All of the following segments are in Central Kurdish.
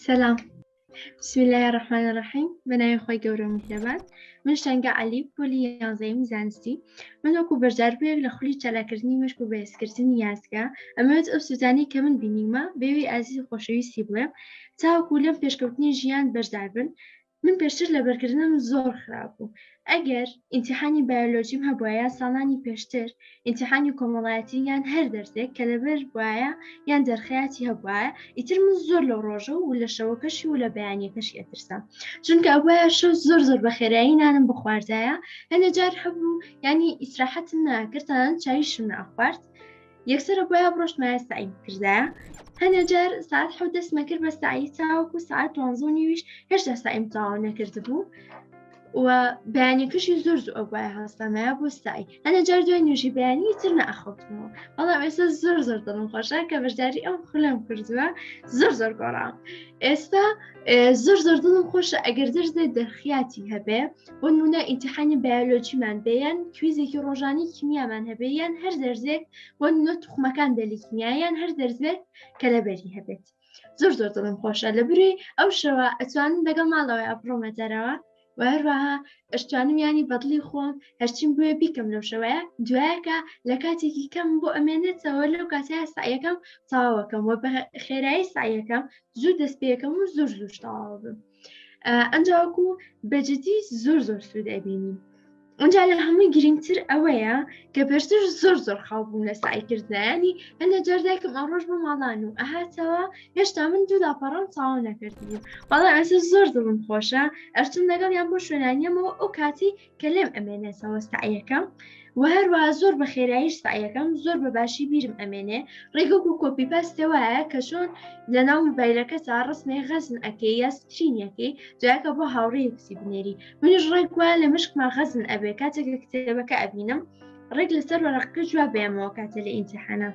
سلام بسم الله الرحمن الرحیم بە ناوی خۆی گەورە و میهرەبان من شەنگە عەلی پۆلی یانزەیم زانستی من وەکو بەشداربوویەک لە خولی چالاکردنی مشک و بەهێزکردنی یاسگا ئەمەوێت ئەو سوودانەی کە من بینیومە بێوی ئازیز و خۆشەویستی بڵێم تاوەکو لەم پێشکەوتنی ژیان بەشدار بن من پێشتر لەبەرکردنم زۆر خراپ بوو ئەگەر ئیمتیحانی بایۆلۆجیم هەبوایە ساڵانی پێشتر ئیمتیحانی کۆمەڵایەتی یان هەر دەرسێک کە لەبەر بوایە یان دەرخەیاتی هەبوایە ئیتر من زۆر لەو ڕۆژە و لە شەوەکەشی و لە بەیانیەکەشی ئەترسام چونکە ئەبوایە شەو زۆر زۆر بە خێرایی نانم بخواردایە هەندێ جار هەبوو ینی ئیسراحەتم ناکرد تەنانەت چایشم ناخوارد یەکسەر بۆیە بڕۆشتمایە سەعیم بکردایە هەنێ جار ساعت حەوت دەستمە کرد بە سەعی تاوەکو ساعت دوانزە و نیویش هێشتا سەعیم تەواو نەکردبوو و بەیانیەکەشی زۆر زوو ئەوبایە هەستامایە بۆ سەعی هەنێ جار دوای نوێژی بەیانی تر نەئەخەوتمەوە بەڵام ئێستا زۆر زۆر دڵم خۆشە کە بەشداری ئەم خولەم کردووە زۆر زۆر گۆڕام ئێستا زۆر زۆر دڵم خۆشە ئەگەر دەرزێ دەرخیاتی هەبێ بۆ نمونە ئیمتیحانی بایۆلۆجیمان بێ یان کویزێکی ڕۆژانی کیمیامان هەبێ یان هەر دەرزێک بۆ نمونە توخمەکان بێ لە کیمیا یان هەر دەرزێک کە لەبەری هەبێت زۆر زۆر دڵم خۆشە لە بری ئەو شەوە ئەتوانم لەگەڵ ماڵەوەی بڕۆمە دەرەوە و هەروەها ئەشتوانم ینی بەدڵی خۆم هەرچیم بۆیە بیکەم لەو شەوەیە دوایەکە لە کاتێکی کەم بۆ ئەمێنێتەوە لەو کاتەیە سعیەکەم تەواوەکەم و بە خێرایی سعیەکەم زوو دەست پێەکەم و زۆر زوو تەواو بم ئەنجاوەکو بەجدی زۆر زۆر سوود ئەبینیم ئەجا لە هەمووی گرنگتر ئەوەیە کە پێشتر زۆر زۆر خاو بووم لە سعیکردنانی هەندە جار دایکم ئەڕۆژ بۆ ماڵان و ئەهاتەوە هێشتا من دوو لاپەڕەم تەواو نەکردبوو بەڵام ئێستا زۆر دڵم خۆشە ئەرچم لەگەڵیان بۆ شوێنانیەمەوە ئەو کاتی کە لێم ئەمێنێتەوە سعیەکەم و هەروە زۆر بە خێراییش سعیەکەم زۆر بە باشی بیرم ئەمێنێ ڕێگەک و copy paste ێ وایە کە چۆن لە ناو موبایلەکە تا ڕسمێ غەزن ئەکەی یا screen ەکەی جاکە بۆ هاوڕێیەکی بنێری منیش ڕێک وایە لە مشکما غەزن ئەبێ کاتێک کە کتێبەکە ئەبینم ڕێک لەسەر وەرەقەکە جواب بێمەوە کاتێ لە ئیمتیحانە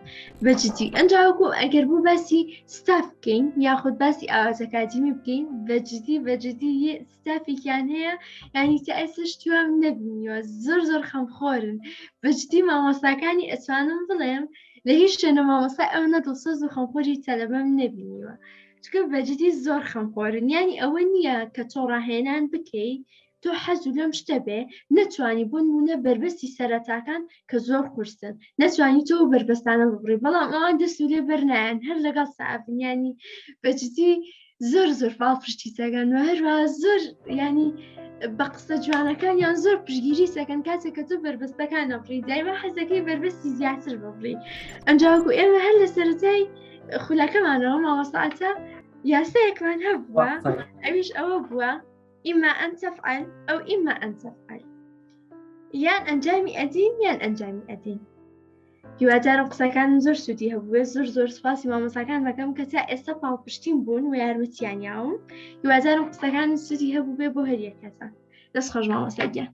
بەجدی ئەنجاوەکو ئەگەر بوو باسی ستاف بکەین یاخود باسی ئاواز ئەکادیمی بکەین بەجدی بەجدی ستافێکیان هەیە ینی تا ئێستا شتیوام نەبینیوە زۆر زۆر خەمخۆرن بەجدی مامۆستاکانی ئەتوانم بڵێم لە هیچ شوێنە مامۆستای ئەو نە دڵسۆز و خەمخۆری تەلەبەم نەبینیوە چکە بەجدی زۆر خەمخۆرن ینی ئەوە نییە کە تۆ ڕاهێنان بکەی تۆ حەزو لەم شتە بێ نەتوانی بۆ نمونە بەربەستی سەرەتاکان کە زۆر قورسن نەتوانی تۆ بەربەستانە ببڕی بەڵام ئەوان دەست و لێ بەرنایەن هەر لەگەڵ سافن ینی بەجدی زۆر زۆر پاڵپشتی دەکەن و هەروە زۆر ینی بە قسە جوانەکانیان زۆر پشگیری سەکەن کاتێک کە تۆ بەربەستەکان نەبڕی دایمە حەزەکەی بەربەستی زیاتر ببڕی ئەنجاوەکو ئێمە هەر لە سەرەتای خولەکەمانەوە مامۆستاعتە یاسایەکمان هەبووە ئەویش ئەوە بووە ئیما ئەن تەفعل ئەو ئیما ئەن تەفعل یان ئەنجامی ئەدین یان ئەنجامی ئەدین هیوادارم قسەکانم زۆر سوودی هەبووێ زۆر زۆر سوپاسی مامۆساکان دەکەم کە تا ئێستا پاڵپشتیم بوون و یارمەتیان یاوم هیوادارم قسەکانم سوودی هەبوو بێ بۆ هەریەکەتان دەست خۆش مامۆستا گیان.